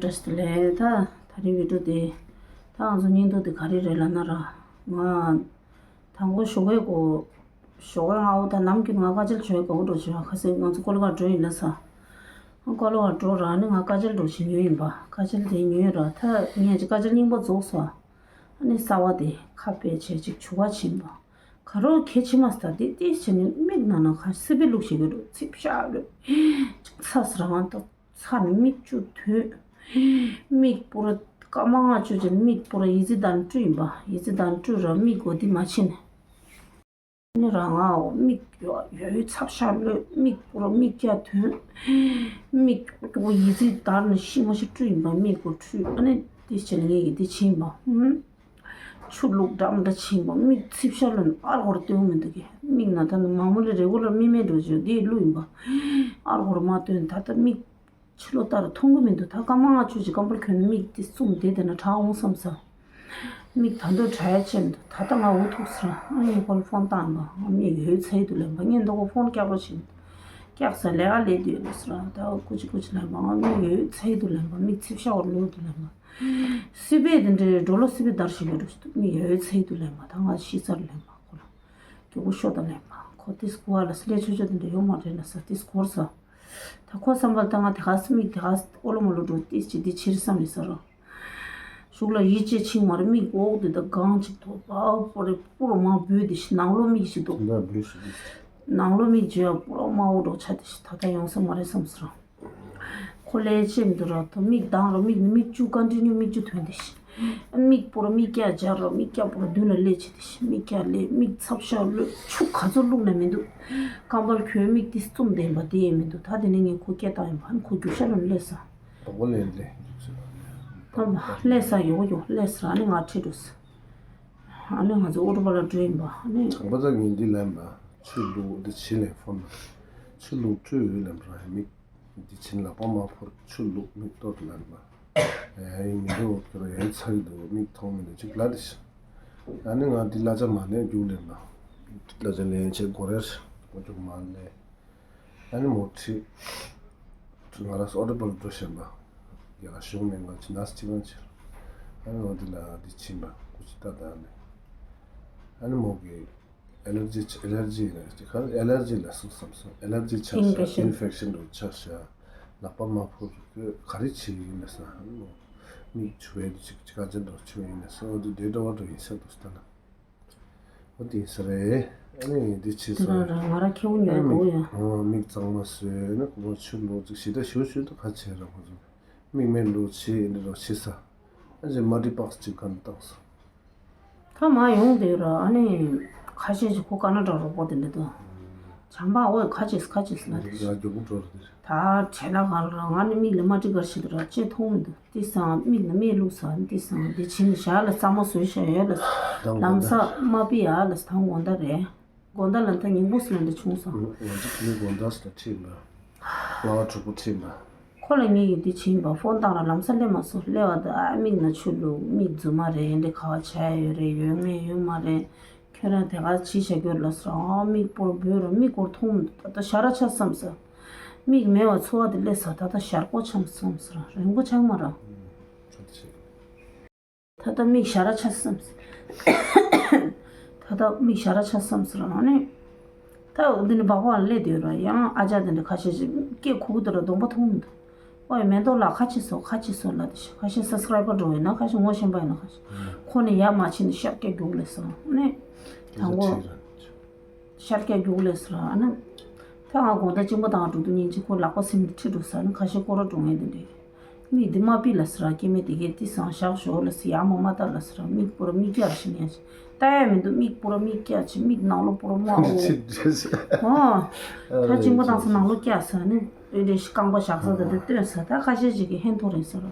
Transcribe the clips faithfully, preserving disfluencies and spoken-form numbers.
བཀྲ་ཤིས་བདེ་ལེགས། ད་ད་རིང་བི་ཌིའོ་དེ། ད་ང་ཚོ་བརྙན་ཐུང་དེ་ག་རེ་རེད་ལབ་ན་ར། ང་དང་པོ་ཞོགས་ཀས་གོ་ཞོགས་ཀས་སྔ་པོ་ད་ནམ་རྒྱུན་ང་དཀའ་སྤྱད་ཞོགས་ཀས་གོ་འགྲོ་བྱུང་། ཁ་སང་ང་ཚོ་ཀོ་ལི་གྷལ་འགྲོ་ཡིན་ལ་ས། ཀོ་ལི་གྷལ་འགྲོ་ར་ནི་ང་དཀའ་སྤྱད་འགྲོ་བཞིན་ཡོད་ཡིན་པ། དཀའ་སྤྱད་དེ་ཉོས་ར། ད་ངས་ཀྱི་དཀའ་སྤྱད་རྙིང་པ་རྫོགས་སོང་། ཨ་ནི་གསར་པ་དེ་ཁ་ཕྱེ་བྱས་ཅིག་བྱུག་པ་བྱིན་པ། ག་རོ་གལ་ཆེ་མ་སྟ་དེ་ཏིས་བྱས་ནས་མིག་ནང་ན་ཁ་སི་པའི་ལུག་ཞིག་གི་འགྲོ་ཚིབ་ཤ་ལོས། ཚ་སི་རང་ཏོ། ཚ་ནི་མིག་ཆུ་ཐོན། མིག་པུ་ར་སྐར་མ་ལྔ་བཅུ་ཅན་མིག་པུ་ར་ཡི་ཙི་དང་བཀྲུས་ཡིན་པ། ཡི་ཙི་དང་བཀྲུས་ར་མིག་གོ་དི་མ་ཕྱིན། ནི་རང་ང་འོ་མིག་ཡོ་ཡོ་ཡོ་ཚབ་ཤ་ལོས། མིག་པུ་ར་མིག་སྐྱ་ཐོན། མིག་གོ་ཡི་ཙི་དར་ནི་ཤི་མ་ཤི་བཀྲུས་ཡིན་པ། མིག་གོ་བཀྲུས། ཨ་ནི་དེ་བྱས་ནས་ངས་ཀྱི་དེ་ཕྱིན་པ། ཆུ་བླུགས་འགྲམ་འདྲ་ཕྱིན་པ། མིག་ཚིབ་ཤ་ལོན་ཨར་ཧོར་སྟོན་མི་འདུག་གི། མིག་ན་ད་ནི་མང་མོ་ལས་རེ་གོ་ལ་མི་མེད་འགྲོ་བྱོས་དེ་བླུགས་ཡིན་པ། ཨར་ཧོར་མ་སྟོན། ད་ལྟ་མིག་ཕྱི་ལོ་ལྟར་མཐོང་གི་མི་འདུག་ད་སྐར་མ་ལྔ་བཅུ་ཅིག་སྐམ་པོར་གྱོན་ནས་མིག་དེ་བཙུམ་བསྡད་དེ་ན་དྲག་འོང་བསམ་ས། མིག་ད་འདོད་དྲག་ཡ་ཆེ་མི་འདུག་ད་ལྟ་ང་འུ་ཐུག་སོང་། ཨ་ཡིན་ཁོ་ལ་ཕོན་བཏང་ཡིན་པ། ང་མིག་ཡོད་ཚད་དུ་ལེན་པ། ངས་མདོ་གོ་ཕོན་སྐྱག་པ་ཆེ་མི་འདུག་སྐྱག་ས་ལས་ཀ་ལས་དུས་ལས་སོང་། ད་ཀུ་ཅི་ཀུ་ཅི་ལེན་པ། ང་མིག་ཡོད་ཚད་དུ་ལེན་པ། མིག་ཚིབ་ཤ་བར་ལུག་དུ་ལེན་པ། སི་པའི་དེ་འདྲའི་འགྲོ་ལོ་སི་པའི་དར་ཞིག་ཡོད་རུ་ཞིག་ཏུ་མི་ཡོད་ཚད་དུ་ལེན་པ། ད་ང་ཤི་ཚར་ལེན་པ། ཁོ་ལ་མགྱོགས་པོ་ཤོག་དང་ལེན་པ། ཁོ་ཏིས་ཀུ་བ་ལ་སླེ་ཆོས་ཆོས་དེ་འདྲ་ཡོད་མ་རེད་ལ་ས། ཏིས་གོར་ས། ད་ཁོ་བསམ་པ་ད་ང་དེ་ག་སི་མིག་དེ་ག་སི་ཨོ་ལོ་མོ་ལོ་འགྲོ་ཏིས་ཅི་དེ་ཕྱིར་བསམ་ཡིན་ས་རོ། ཤུགས་ལ་ཡིད་ཆེས་ཆིང་མར་མིག་འོག་དེ་ད་གང་ཅིག་ཐོག་པ་པོ་རེ་པོ་རོ་མ་བུད་དེ་ཤི་ནང་ལོ་མིག་ཞིག་འདུག་ད་འབུ་ཞིག་འདུག་ནང་ལོ་མིག་བརྗོད་པོ་རོ་མ་འོག་འགྲོ་ཆ་དེ་ཤི་ད་ལྟ་ཡོང་ས་མ་རེད་བསམ་ས་རོ། ཁོ་ལས་ཅེས་མི་འདུག་ར། ཐོ་མིག་དང་ར་མིག་ནི་མིག་བཅུ་ཀ་འདྲི་ཉུ་མིག་བཅུ་ཐོན་ཏེ་ཤི། མིག་པོ་ར་མིག་སྐྱ་སྦྱར་ར་མིག་སྐྱ་པོ་ར་མདུན་ལ་ལས་བྱེད་དེ་ཤི། མིག་སྐྱ་ལས་མིག་ཚབ་ཤ་ལོས་ཆུ་ག་ཚོད་བླུགས་ན་མི་འདུག་སྐམ་པར་ཁྱོད་མིག་དེ་བཙུམ་ལྡན་པ་དེ་ཡས་མི་འདུག་ད་དེ་ནས་ངས་ཁོ་སྐད་བཏང་ཡིན་པ། ཨ་ནི་ཁོ་རྒྱུག་ཤ་ལོན་ལས་ས། དོག་པོ་ལས་ལས་རྒྱུག་ཤ་ལོན་ལས། ཐམ་པ་ལས་ས་ཡོག་ཡོག་ལས་ས། ཨ་ནི་ང་ཁྲིད་འགྲོ་ས། ཨ་ནི་ང་ཚོ་ཨོ་ཊོ་པ་ལ་འགྲོ་ཡིན་པ། ཨ་ནི་དང་པོ་ད་ངས་འདི་ལན་པ་ཆུ་བླུགས་འདི་བྱེད་ལས་ཕོན་ཆུ་བླུགས་བཀྲུས་ཡོད་ལན་པ་ར་མིག་འདི་ཕྱིན་ལག་པ་མ་ཕོར་ཆུ་བླུགས་མིག་ཏོ་དུ་ལན་པ། ཨེ་མི་འགྲོ་ཁྱོད་ར་ཡའི་ཚ་གི་འདུག་མིག་མཐོང་མི་འདུག་ཅིག་ལ་དེ་ཤི། ཨ་ནི་ང་འདི་གླ་ཆ་མ་ལེན་རྒྱུག་ལེན་པ། གླ་ཆ་ལེན་ཆེད་སྒོ་རེར་སྒོ་རྒྱུག་མ་ལེན། ཨ་ནི་མོ་ཁྲི། ང་ར་སོ་ཨོ་ཊོ་པ་ལ་འགྲོ་བཞིན་པ། རྒྱ་ལ་ཞུགས་མེད་ང་ཅི་ན་སི་ཅི་གང་ཕྱིར། ཨ་ནི་མོ་འདི་ལ་འདི་ཕྱིན་པ་སྐུ་ཅི་ལྟ་ད་ནི། ཨ་ནི་མོ་གི་ཨེ་ལར་ཇི་ཆ་ཨེ་ལར་ཇི་ཡིན་ན་ཅི་ཁ་ཨེ་ལར་ཇི་ལ་སོགས་བསམ་སོང་། ཨེ་ལར་ཇི་ཆགས་ཤག་ཨིན་ཕེག་ཤན་ཨིན་ཕེག་ཤན་འགྲོ་ཆགས་ཤག་ལག་པ་མ་ཕོག་གི་ག་རེ་བྱེད་ཡིན་ན་ས། མིག་ཆུ་བས་འདི་ཅིག་ཅི་ག་ཅན་འགྲོ་ཆུ་ཡིན་ན་ས། འོ་འདི་འདྲེ་འདྲ་བ་འགྲོ་ཡིན་ས་འདུག་ས་ན། འོ་འདི་ཡིན་ས་རེད། ཨ་ནི་འདི་ཆེ་ས། འདི་རང་རང་ང་རང་ཁེ་བོ་ཉོ་ཨ་གོ་ཡ། མིག་གཙང་མ་བཟོས་ན་ཁོ་མོ་ཆུ་ལོག་ཅིག་ཞི་ད་ཞུ་ཞུ་ད་ག་བྱེད་ར་ཁོ་ཚོ། མིག་སྨན་འགྲོ་བྱེད་འདི་རོ་བྱེད་ས། ཨ་ཅེ་མ་འདྲི་པགས་ཅིག་ག་ནས་བཏང་སོང་། ད་མ་ཡོང་དེ་ར་ཨ་ནི་ཁ་ཤས་ཅིག་ཁོ་ཀ་ན་ཌ་རོགས་པོ་དེ་འདྲ་དུ། བྱམས་པ་འོ་ཁ་ཅིག་ཁ་ཅིག་ལ་དེ། ང་མགྱོགས་པོ་འགྲོ་ར་དེ། ད་བྱས་ན་ག་ར་ང་ནི་མིག་ལ་མ་འདྲི་གར་ཞིག་དུ་ར་ཅེ་མཐོང་མི་འདུག་དེ་སང་མིག་ལ་མེ་བླུགས་ས་དེ་སང་དེ་ཕྱིན་ཞག་ལ་གཙང་མ་བཟོས་ཤ་ཡོད་ལ། ལམ་ས་མ་པི་ཡ་ལ་ས་དང་དགོང་དག་རེད། དགོང་དག་ལ་ད་ཉིན་གུང་སུ་ལ་འདྲ་བྱུང་སོང་། ང་ཅིག་ནི་དགོང་དག་སུ་ལ་ཁྲིད་ལ། ལྔ་པ་དྲུག་པོ་ཁྲིད་ལ། ཁོ་ལ་ངས་ཡིན་དེ་ཕྱིན་པ་ཕོན་བཏང་ར་ལམ་ས་སླེབས་མ་སོང་། སླེབས་པ་ད་ཨ་མིག་ན་ཆུ་བླུགས་མིག་རྫུན་མ་རེད་འདི་ག་བ་བྱ་ཡ་ཡོད་རེད་ཡོད་ངེས་ཡོད་མ་རེད། ཁྱོད་རང་དེ་ག་ཅི་བྱ་རྒྱུ་ལ་སོང་ཨ་མིག་པོར་བོད་ར་མིག་སྐོར་མཐོང་མི་འདུག་ད་ལྟ་ཞ་ར་ཆ་བསམ་ས། མིག་མེད་པ་འཚོ་བ་དེ་སླེབས་ས་ད་ལྟ་ཞར་ཀོ་ཆམ་བསམ་ས་ར་རིང་པོ་ཆགས་མ་ར། ད་ལྟ་མིག་ཞ་ར་ཆ་བསམ་ས། ད་ལྟ་མིག་ཞ་ར་ཆ་བསམ་ས་ར་ཨ་ནི། ད་འདི་ནི་སྦག་སྦག་ལ་སླེབས་དུས་ར་ཡང་ཨ་ཅག་དེ་འདྲ་ཁ་ཤས་ཤིག་སྐད་ཁུག་དུ་ར་གདོང་པ་མཐོང་མི་འདུག་ཨོ་ཡ་མེ་ཏོག་ལགས་ཁ་ཆེ་སོ་ཁ་ཆེ་སོ་ལ་དེ་ཤ་ཁ་ཤས་སབ་སི་ཀ་རའི་བར་འགྲོ་ཡོད་ན་ཁ་ཤས་ངོ་ཤེས་པ་ཡིན་ན་ཁ་ཤས་ཁོ་ནི་ཡ་མ་ཆེ་ནི་ཤར་སྐད་རྒྱུག་ལས་སོང་ཨ་ནི། དང་པོ་ཤར་སྐད་རྒྱུག་ལས་སོང་ཨ་ནི། ད་ང་དགོང་དག་གཅིན་པ་དང་འགྲོ་དུས་ཉིན་གཅིག་ཁོ་ལག་པ་སེམས་ནི་ཁྲིད་འགྲོ་ས་ནི་ཁ་ཤས་སྐོར་ར་འགྲོ་ངེས་དེ་འདྲས། མིག་འདི་མ་པི་ལ་སི་ར་སྐྱེ་མེད་དེ་གས་ཏི་སང་བཞག་ཞོག་ལ་སི་ཡ་མ་མ་ལྟ་ལ་སི་ར་མིག་པོ་ར་མིག་རྒྱག་ཤི་ཉན་ཤི་ལྟ་ཡ་མི་འདུག་མིག་པོ་ར་མིག་རྒྱག་ཆེ་མིག་ནང་ལོགས་པོ་ར་མ་འོ། ཨོ། ད་གཅིན་པ་དང་སི་ནང་ལོགས་རྒྱག་ས་ནི་ཨེ་འདྲས་ཤི་རྐང་པ་བཞག་ས་ད་དེ་སྟོན་ས་ད་ཁ་ཤས་ཅིག་གི་ཧན་ཐོ་རེད་ས་ར།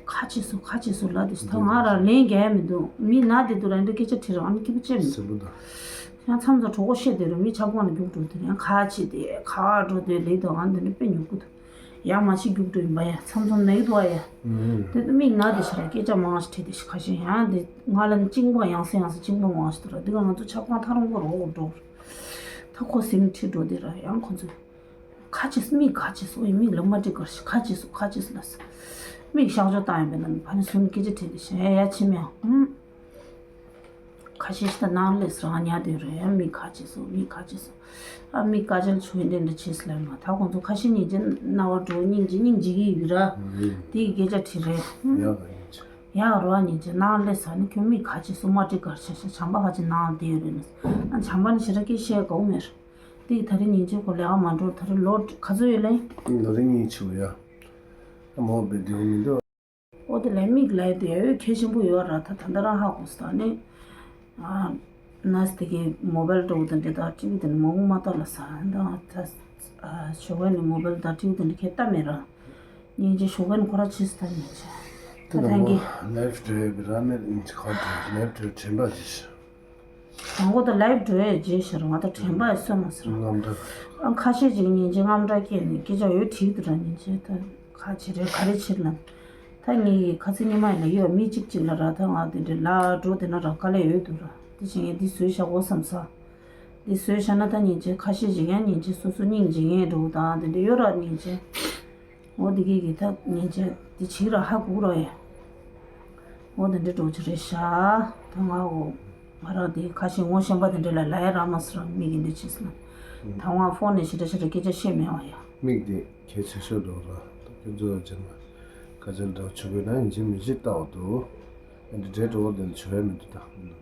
ཁ་ཆེ་སོ་ཁ་ཆེ་སོ་ལ་དེ་ཤི་ད་ང་ར་ལན་རྒྱག་ཡ་མི་འདུག་མི་ན་དེ་དུ་ར་འདྲ་སྐད་ཆ་དྲི་ར་ཨ་ནི་སྐྱིད་པོ་ཅེ་མི་འདུག་ཡང་མཚམས་མཚམས་གྲོགས་པོ་བཤད་དེ་རུ་མི་ཆགས་པོ་ན་རྒྱུག་འགྲོ་དེ་ཡང་ཁ་ཆེ་དེ་ཁ་འགྲོ་དེ་ལེགས་དང་ཨ་འདི་ནི་དཔེ་ཉོ་གི་འདུག་ཡང་མ་ཤི་རྒྱུག་འགྲོ་ཡིན་པ་ཡ་མཚམས་མཚམས་ནག་འདུག་ཨ་ཡ། དེ་དུ་མིག་ན་དེ་ཤི་ར་སྐད་ཆ་མང་ཞིག་དྲིས་དེ་ཤི་ཁ་ཤས་ཡང་དེ་ང་ལ་ནི་གཅིན་པ་ཡང་སེ་ཡང་སེ་གཅིན་པ་མང་ཞིག་འདུག་ར་འདི་ག་ང་ཚོ་ཆགས་པ་ཐ་རུང་གོ་རོགས་འགྲོ། ད་ཁོ་སེམས་ཁྲིད་འགྲོ་དེ་ར་ཡང་ཁོ་ཚོས། ཁ་ཆེ་སི་མིག་ཁ་ཆེ་སོ་ཡི་མིག་ལ་མ་འགྲིག་གར་ཤི་ཁ་ཆེ་སོ་ཁ་ཆེ་སི་ལ་སི། མིག་གཤག་བཅོས་བཏང་ཡོད་པས་ན་ཕ་ནི་སུན་སྐད་ཆ་དྲིས་ཏེ་བཤད་ཡ་ཕྱི་མི་ཨ། ཁ་ཤས་ཤིག་ད་ནང་ལས་སུ་རང་ཉལ་དུས་རེད་ཡ། མིག་ཁ་ཕྱེས་སོང་། མིག་ཁ་ཕྱེས་སོང་། ཨ་མིག་དཀར་ཆ་ཆུ་ཡིན་འདྲ་འདྲ་ཕྱེས་སོང་ལབ་མ། ད་ཁོང་ཚོ་ཁ་ཤས་སྙིང་རྗེ་རྣ་བ་འགྲོ། སྙིང་རྗེ་སྙིང་རྗེ་གི་ཡོད་ར། དེ་ཡི་སྐད་ཆ་དྲིས་རེད། ཡག་རོ་སྙིང་རྗེ། ཡག་རོ་སྙིང་རྗེ། ནང་ལས་ས་ནི་ཁྱོད་མིག་ཁ་ཕྱེས་སོང་། མ་འགྲིག་གར་ཆ་ཤ་བྱམས་པ་ཁ་ཅིག་ནང་བསྡད་ཡོད་རེད་ན། ཨ་བྱམས་པ་ནི་ཞེ་དྲག་སྐད་བཤད་དགའ་བོ་མེད་ར། དེ་ད་རེས་སྙིང་རྗེ་ཁོ་ལས་ཀ་མ་འགྲོ། ད་རེས་ལོ་ག་ཚོད་ཡོད་ལེ། ལོ་རེ་གཉིས་ཆུ་ཡ། ཨ་མོ་བེ་དེའུ་མི་འདུག་ཨོ་དེ་ལས་མིག་ལས་དེ་ཡོད་གལ་ཆེན་པོ་ཡོད་ར། ད་ད་ལྟ་རང་ཧ་གོ་སོང་ནི། ཨ་ནས་དེ་གི་མོ་བལ་འགྲོ་དང་དེ་དག་ཅི་བི་དེ་ནི་མོ་གུ་མ་ཏོ་ལ་ས་འདང་ད་ཞོགས་ཀ་ནི་མོ་བལ་དང་ཅི་བི་དེ་ནི་ཁྱེད་ལྟ་མེད་ར། སྙིང་རྗེ་ཞོགས་ཀ་ནི་ཁོ་ར་ཆིས་ད་སྙིང་རྗེ། ད་ད་ཐང་གི་ལེབ་འགྲོ་བའི་ར་མེད་ཁོ་ལེབ་འགྲོ་དྲན་པ་ཞིག་དང་པོ་ད་ལེབ་འགྲོ་ཡས་རྗེས་ཤར་ང་ད་དྲན་པ་ཡས་སོ་མ་ཟེར། རྔམ་དྲག་ཨ་ཁ་ཤས་ཅིག་སྙིང་རྗེ་རྔམ་དྲག་སྐྱེས་ནས་སྐད་ཆ་ཡོད་དྲིས་དུ་ར་སྙིང་རྗེ་ད་ཁ་ཆེ་རེད་ག་རེ་ཆེར་ལ། ད་ངས་ཁ་ཚིག་ཉི་མ་ཡིན་ལ་ཡོད་མི་གཅིག་གཅིག་ལ་ར་ད་ང་དེ་འདྲའི་ལ་འགྲོ་དེ་ན་ར་དཀའ་ལས་ཡོད་དུ་ར། དེ་བཞིན་ངས་འདི་བཟོས་བཞག་འོ་བསམ་ས། འདི་བཟོས་བཞག་ན་ད་སྙིང་རྗེ་ཁ་ཤས་ཅིག་ཡང་སྙིང་རྗེ་སོ་སོ་སྙིང་རྗེ་ངས་འགྲོ་དང་དེ་འདྲ་ཡོད་ར་སྙིང་རྗེ། འོ་དེ་གི་གི་ད་ཉན་ཆེ་དེ་བྱིག་ར་ཧ་གུ་ར་ཡ། འོ་དེ་འདྲ་འགྲོ་ཆེ་རེད་ཤག་ད་ང་འོ་ང་རང་དེ་ཁ་ཤས་ངོ་ཤེས་པ་དེ་འདྲ་ལ་ལ་ཡ་ར་མ་སི་ར་མིག་གི་འདི་བྱེད་སོང་། ད་ང་ཕོན་ནས་ཞེ་དྲག་ཞེ་དྲག་སྐད་ཆ་བཤད་མེད་བ་ཡ། མིག་དེ་གལ་ཆེ་ཤོས་འགྲོ་ར་ད་ཁྱོད་ཚོ་ལ་བྱས་ན་ཁ་ཆེ་འདྲ་བྱུང་བས་ན་ཡིན་གཅིག་མིན་གཅིག་ལྟ་བ་འདུག་ཨ་འདི་འདྲའི་འགྲོ་བ་དེ་འདྲ་བྱུང་ཡ་མི་འདུག་ད།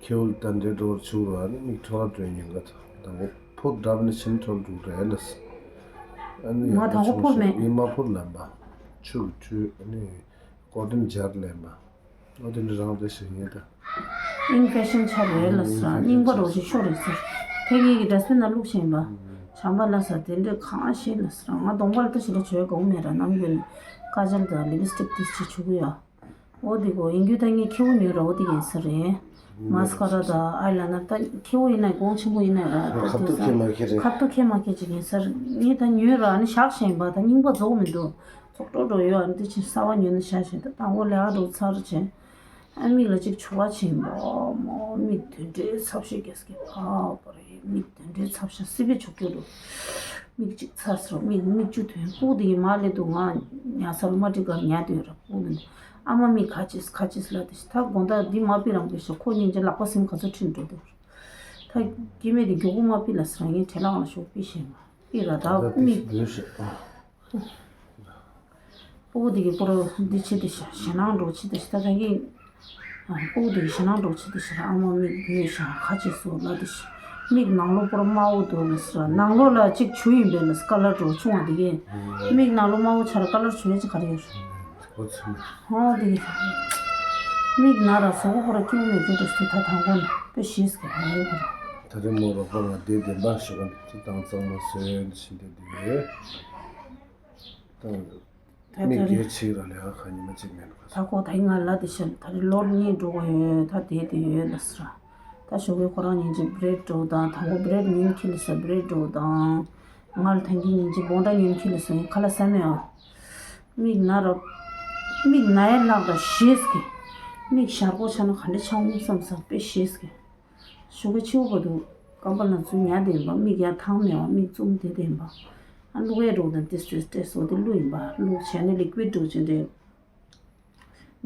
ཁྱེའུ་ལ་ད་འདྲའི་འགྲོ་བར་བྱུང་ར་ནི་མིག་འཕྲོ་བརླག་འགྲོ་ཉེན་ཁ་ཐོག་དང་པོ་ཕོ་འདྲ་བ་ནི་ཕྱིན་འཕྲོ་འགྲོ་རེད་ལ། ཨ་ནི་ང་དང་པོ་ཕོར་མེད། ཉི་མ་ཕོར་ལམ་པ། ཆུ་གི་ཁྲུས་ཨ་ནི་ཀོ་ཏིན་སྦྱར་ལེན་པ། ཨོ་དེ་འདྲ་རང་རེད་ཞེས་ངས་ད། ཨིན་ཕེ་ཤན་ཆགས་རེད་ལ་ཟེར། རྙིང་པ་རོ་ཞིག་ཤོར་རེད་ཟེར། ཕ་གི་གི་འདྲ་སེ་ན་བླུགས་ཤེས་པ། བྱམས་པ་ལ་ཟེར་དེ་འདྲ་གང་ཤེས་ལ་ཟེར། ང་གདོང་པ་ལ་ད་ཞེ་དྲག་བྱོས་དགའ་བོ་མེད་ར་ནམ་རྒྱུན་ནས་ཀ་ཇལ་དང་ལི་པི་སི་ཊིག་དེ་ཅིག་བྱུག་གི་ཡོད། འོ་དེ་གོ་ཡིན་རྒྱུ་ད་ངས་ཁེ་བོ་ཉོས་ར་འོ་དེ་ཡིན་ས་རེད། མ་སི་ཀ་ར་དང་ཨའི་ལ་ནར་ད་ཁེ་བོ་ཡིན་ན་གོང་ཆེན་པོ་ཡིན་ན་ར་ད་ཁ་ཐུག་ཁེ་མ་ཁེ་རེད། ཁ་ཐུག་ཁེ་མ་ཁེ་ཅིག་ཡིན་ས་རེད། ངས་ད་ཉོས་ར་ནི་བཞག་བཞིན་པ་ད་རྙིང་པ་རྫོགས་མི་འདུག་ཚོགས་གྲོགས་འགྲོ་ཡོད་ཨ་ནི་དེ་ཕྱིན་གསར་བ་ཉོས་ན་བཞག་བཞིན་ད་དང་པོ་ལས་ཀ་འགྲོ་ཚར་བྱས། ཨ་མིག་ལ་ཅིག་བྱུག་པ་ཕྱིན་པ་མོ་མིག་དེ་འདྲའི་ཚབ་ཤེས་རྒྱས་ཀྱི་ཕ་པ་རེད་མིག་དེ་འདྲའི་ཚབ་ཤ་སི་པའི་ཆུ་སྐྱོ་རུ། མིག་གཅིག་ཚར་སོང་མིག་མིག་ཆུ་ཐོན་ལྐུགས་དེ་ཡི་མ་ལེ་འདུག་ང་ཉལ་ས་ལ་མ་འགྲིག་གར་ཉལ་དུས་ར་ལྐུགས་དེ་འདུག་ཨ་མ་མིག་ཁ་ཅིས་ཁ་ཅིས་ལ་དེ་ཤི་ད་དགོང་དག་འདི་མ་པི་རང་པི་ཤ་ཁོ་སྙིང་རྗེ་ལག་པ་སེམས་ག་ཚོད་ཁྲིད་འགྲོ་འདུག་ད་སྐྱེ་མེད་དེ་མགྱོགས་པོ་མ་པི་ལ་སི་རང་ངའི་བྲེལ་ལག་ང་ཞོག་པི་ཤེས་ང་པི་ར་ད་མིག་སྤུ་གུ་དེ་གི་པོ་རོ་འདི་ཆེ་དེ་ཤ་ཞེ་ནང་འགྲོ་ཆེ་དེ་ཤ་ད་ད་གི་སྤུ་གུ་དེ་གི་ཞེ་ནང་འགྲོ་ཆེ་དེ་ཤ་ཨ་མ་མིག་བུད་ཤ་ཁ་ཅིག་སོ་ལ་དེ་ཤ་མིག་ནང་ལོ་པོ་རོ་དམར་བོ་འདུག་ལ་སི་ར་ནང་ལོ་ལ་གཅིག་ཆུ་ཡིན་པས་ལ་སི་ཀ་ལར་འགྲོ་ཆུང་བ་དེ་གི་མིག་ནང་ལོ་དམར་བོ་ཆ་ར་ཀ་ལར་ཆུ་ཡིན་ཅི་ག་རེ་ཡོད་ཧོ་དེ་གི་མིག་ན་ར་སོ་གོ་པོ་རོ་སྐྱིད་པོ་མེད་རྒྱུ་དེ་ཤ་ད་དང་པོ་ནི་དཔེ་ཤེས་ཀྱི་མ་ཡོད་པ་ར། ད་རེས་མོ་རོགས་པ་ང་བསྡད་བདེན་པ་ཞུ་ག་ནས་ཅི་དང་གཙང་མ་བཟོས་ཕྱིན་བསྡད་དེ་ཡོད། ད་མིག་རྒྱལ་ཆེ་ར་ལས་ཀ་ག་ཉི་མ་གཅིག་མེད་ནོ་ག་ད་ཁོ་ད་ང་ལ་དེ་ཤ་ད་རེས་ལོར་གཉིས་འགྲོ་གི་ཡོད་ད་བསྡད་དེ་ཡོད་ལ་སི་ར། ད་ཞོགས་པའི་ཁོ་རང་ཉིན་གཅིག་བྷི་རེཌ་འགྲོ་དང་དང་པོ་བྷི་རེཌ་ཉིན་ཁྱི་ལ་སི་བྷི་རེཌ་འགྲོ་དང་། ང་ལ་ཐང་གི་ཉིན་གཅིག་བོང་ཁྲ་ཉིན་ཁྱི་ལ་སི་ཁ་ལ་ས་མེད་ཨ། མིག་ན་ར། མིག་ན་ཡ་ལག་ར་ཤེས་ཀི། མིག་ཞར་གོ་ཆ་ན་ག་འདྲ་ཆགས་འོང་བསམ་བསམ་དཔེ་ཤེས་ཀི། ཞོགས་ཀ་ཕྱི་པོ་བར་དུ་ཀམ་པ་ལ་འཛུལ་ཉལ་བསྡད་ཡིན་པ་མིག་ཡར་ཐང་མེད་པ་མིག་བཙུམ་བསྡད་བསྡད་ཡིན་པ། ཨ་བླུག་ཡས་འགྲོ་དང་ཏེ་སྤྲེ་སྤྲེ་སོ་དེ་བླུག་ཡིན་པ་བླུག་བྱས་ནས་ལིག་ཀུའིཌ་འགྲོ་ཅིག་འདྲ།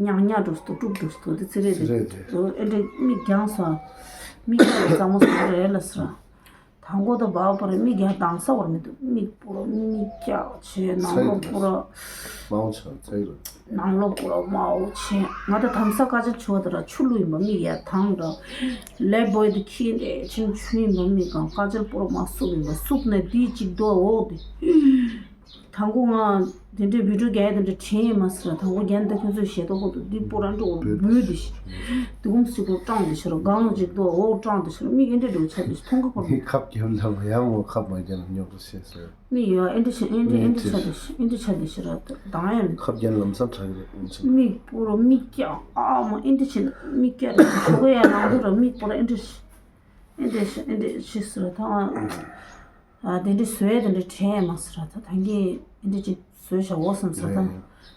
ཉག་ཉག་འགྲོ་སྟོ་དཀྲུག་འགྲོ་སྟོ་དེ་ཚེ་རེད་ཚེ་རེད་དེ། དེ་ཨེ་འདྲ་མིག་རྒྱང་སོང་། མིག་རྒྱང་གཙང་མ་སོང་རེད་ལ་སི་ར། དང་པོ་དང་བར་པར་མིག་ཡར་ལྡང་ས་བར་མི་འདུག་མིག་པུ་ར་མིག་སྐྱག་བྱས་ནང་ལོགས་པུ་ར། མང་ཆེ་ཚེ་རེད། ནང་ལོགས་པུ་ར་དམར་བོ་བྱས་ང་ད་དམ་ས་ཀ་ཅལ་ཆུ་བ་དེ་ར་ཆུ་བླུགས་ཡིན་པ་མིག་ཡར་ཐང་ར། ལེབ་བོའི་དེ་ཁྱི་འདྲ་ཆེན་ཆུ་ཡིན་པ་མིག་གང་ཀ་ཅལ་པུ་ར་མ་བསུབ་ཡིན་པ་བསུབ་ནས་དེའི་གཅིག་རྡོ་འོག་དེ། དང་པོ་ང་དེ་འདྲའི་བི་ཌིའོ་རྒྱག་ཡ་དེ་འདྲ་དྲན་ཡོད་མ་སོང་། དང་པོ་རྒྱན་དེ་ཁྱོད་ཚོས་ཞེ་ཏོག་ཁོ་ཐུག་འདི་པོ་ར་འགྲོ་བུད་དེ་ཤི། དེ་གུམ་སི་པོ་སྐྲངས་དེ་ཤི་ར་སྒང་ཅིག་ཏུ་འོག་སྐྲངས་དེ་ཤི་ར་མིག་ཨེ་འདྲ་འགྲོ་ཆ་དེ་ཤི་མཐོང་གི་ཁོ་ནི་ཁབ་རྒྱབ་ལ་མ་ཡང་མོ་ཁབ་མ་རྒྱབ་ལ་ཉོག་རུ་ཤེས་སོ། མིག་ཡོད་ཨེ་འདྲ་ཤི་ཨེ་འདྲ་ཨེ་འདྲ་ཆ་དེ་ཤི་ཨེ་འདྲ་ཆ་དེ་ཤི་ར་དང་ཡང་མི་ཁབ་རྒྱབ་ལམ་སང་དྲག་གི་རེད། མིག་པོ་ར་མིག་སྐྱག་ཨ་མ་ཨེ་འདྲ་ཆེ་མིག་སྐྱག་རེད་ཤོག་གི་ཡ་ནང་དུ་ར་མིག་པོ་ར་ཨེ་འདྲ་ཤི་ཨེ་འདྲ་ཤི་ཨེ་འདྲ་ཤི་སོ་ད། ཨ་དེ་འདྲ་བཟོས་དེ་འདྲ་དྲན་མ་སོང་ར་ད་ད་གིན་དེ་འདྲ་ཅིག་བཟོས་བཞག་འོ་བསམ་ས་ད་རེད།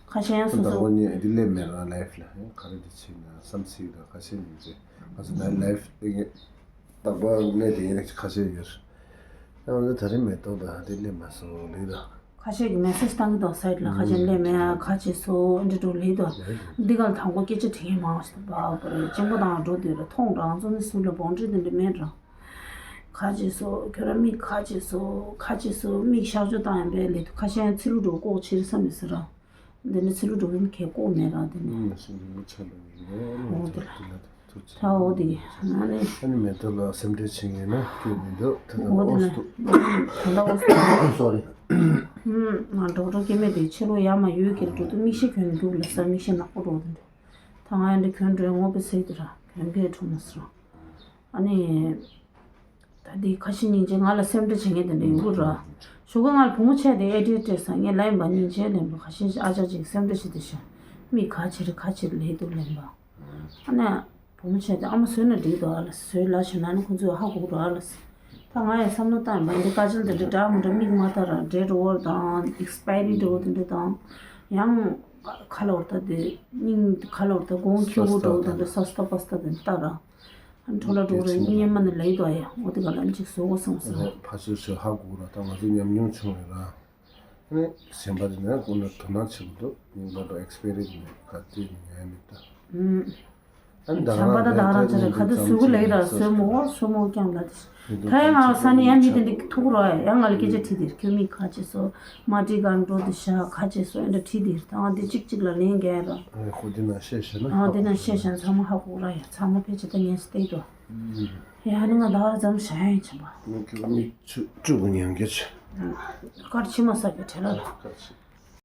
ཁ་ཤས་ཡང་སོ་ད་སོ། འོ་ནི་འདི་སླེབས་མེད་རང་ལའིབ་ལ་ཡང་ག་རེ་འདི་ཕྱིན་ན་བསམ་སྲིད་ད་ཁ་ཤས་ཉིན་རེ་ང་ཚོ་ད་ལའིབ་ཨེ་རྟག་པར་གནས་དེ་ཡིན་ཁ་ཤས་ཡོད་རེད། ཡང་འདི་ད་རིང་མེད་ཏོ་ད་འདི་སླེབས་མ་སོང་ལེགས་ད། ཁ་ཤས་ཀྱིས་མེ་སེ་ཇི་བཏང་གི་འདུག་སའིཊ་ལ། ཁ་ཤས་སླེབས་མེད། ཁ་ཅིག་སོ་འདི་འགྲོ་ལེ་འདུག་འདི་ག་ལ་དང་པོ་སྐད་ཆ་དྲི་མཁན་མང་བ་ཞིག་འདུག་པ་པ་རེད། གཅེན་པོ་དང་འགྲོ་འདོད་ར་མཐོང་རང་ཚོ་ནི་སུ་ལ་བོང་ཁྲི་འདི་འདྲ་མེད་ར། ཁ་ཅིག་སོ་ཁྱོད་ར་མིག་ཁ་ཅིག་སོ་ཁ་ཅིག་སོ་མིག་གཤག་བཅོས་བཏང་ཡང་པའི་ལེ་འདུག་ཁ་ཤས་ཚི་ལུ་འགྲོ་ལྐོག་ཕྱིར་བསམ་མི་སྲིད་ར། འདི་ནི་ཚི་ལུ་འགྲོ་གིན་གས་ལྐོག་མེད་ར། འདི་ནི། ཨུམ་སུ་ཆ་ལ་ཡིན་ནོ། འོ་དེ་ལ། ཐུགས་རྗེ་ཆེ། ད་འོ་དེ་གི་ཨ་ནི། ཨ་ནི་མེ་ཏོག་ལ་སེམས་ཁྲལ་བྱེད་མཁན་ན་སྐྱོན་མི་འདུག་ད་ལྟ་འོ་དེ་ཨོ་ལ། སྟོ། ད་ལྟ་ཨོ་སྟོ། སོ་རི། ཨུམ་ང་ཌོག་ཊར་སྐྱེ་དམན་དེ་ཕྱི་ལོགས་ཡར་མར་ཡོད་ཀྱི་རེད་འགྲོ་དུས་མིག་ཤེལ་གྱོན་འདུག་ལ་ས་མིག་ཤེལ་ནག་པོ་འགྲོ་དེ་འདྲ། ད་ང་ཡང་འདི་གྱོན་འགྲོའི་ངོ་པེ་སེ་དེ་ར་གྱོན་གྱི་འགྲོ་མ་སོང་། ཨ་ནི། ད་འདི་ཁ་ཤས་སྙིང་རྗེ་ང་ལ་སེམས་ཁྲལ་བྱེད་མཁན་དེ་འདྲ་ཡོང་གི་ར། ཞོགས་ཀ་ང་ལ་བུ་མོ་ཆེ་དེ་ཨེ་ཌི་ཡར་སྤྲད་སོང་། ངས་ལབ་ཡིན་པ་སྙིང་རྗེ་ལེན་པ་ཁ་ཤས་ཤིག་ཨ་ཅག་ཅིག་སེམས་ཁྲལ་བྱེད་དེ་ཤག་མིག་ག་ཕྱིར་ག་ཕྱིར་ལེ་འདུག་ལེན་པ། ཨ་ནི། བུ་མོ་ཆེ་དེ་ཨ་མ་བཟོས་ན་འགྲིག་འདུག་ཨ་ལ་བཟོས་ལ་ཞུ་ན་ནི་ཁོང་ཚོས་ཧ་གོ་གི་ར་ཨ་ལ། ད་ང་ཡང་བསམ་བློ་བཏང་ཡིན་པ་འདི་ཀ་ཅལ་དེ་འདྲ་འདྲ་མི་འདྲ་མིག་མ་ལྟ་ར་ཌེ་ཌི་ཨོ་དང་ཨེག་སི་པའི་རི་འདྲ་བོ་དེ་འདྲ་དང་། ཡང་ཁ་ལོར་ད་དེ་སྙིང་ཁ་ལོར་ད་གོང་ཁེ་བོ་འདྲ་བོ་དེ་འདྲ་སཱ་སྟ་པཱ་སྟ་དེ་འདྲ་ལྟ་ར། འཕྲོ་ལ་འགྲོ་རེད་སྙེ་མ་ནི་ལེ་དོ་ཡ། འོ་དེ་ག་ལ་ཅིག་བཟོ་དགོས་བསམ་སོང་། ཕ་ཚོས་ཚོས་ཧ་གོ་ར་ད་ང་ཚོ་ཉམས་མྱོང་བྱུང་རེད་ར། ཨ་ནི་གཞན་པ་དེ་ནས་ཁོང་ལ་དོ་སྣང་བྱེད་དགོས་འདུག་ཉིན་པར་དུ་ཨེག་སི་པེ་རི་ནས་ག་དུས་ནས་ཡང་མི་ལྟ། ཨུམ། ཨ་ནི་ད་བྱམས་པ་ད་ད་རང་ཚོ་རེད་ཁ་དུས་ཟུག་གི་ལེ་ར་སོས་མོ་སོས་མོ་ཀྱང་ལ་དེ། ད་ཡང་ང་ས་ནི་ཡང་མི་དེ་འདྲ་ཐུག་རོགས་ཡ། ཡང་ང་ལ་སྐད་ཆ་དྲིས་དེ་ཁྱོད་མིག་ག་ཕྱིར་སོ། མ་ཏི་གང་འགྲོ་དེ་ཤ་ཁ་ཅེ་སོ་ཨེ་འདྲ་ཁྲིད་དེ་རེད། ད་ང་དེ་གཅིག་གཅིག་ལ་ལན་རྒྱག་ར། ཨ་ཁོ་དེ་ན་ཤེས་ཤེས་ན། ཨ་དེ་ན་ཤེས་ཤེས་ཚང་མ་ཧ་གོ་ར་ཡ། ཚང་མ་ཕལ་ཆེར་ད་ངས་སྟེགས་དོ། ཡ་ནི་ང་ད་བར་ཙམ་ཤ་ཡང་ཆེན་པ། ནི་ཁྱོད་མིག་ཆུ་བཅུ་གི་ཉན་གྱི་ཆུ། དཀར་ཕྱི་མ་ས་གི་བྲེལ་ལ་ལ། དཀར་ཕྱི།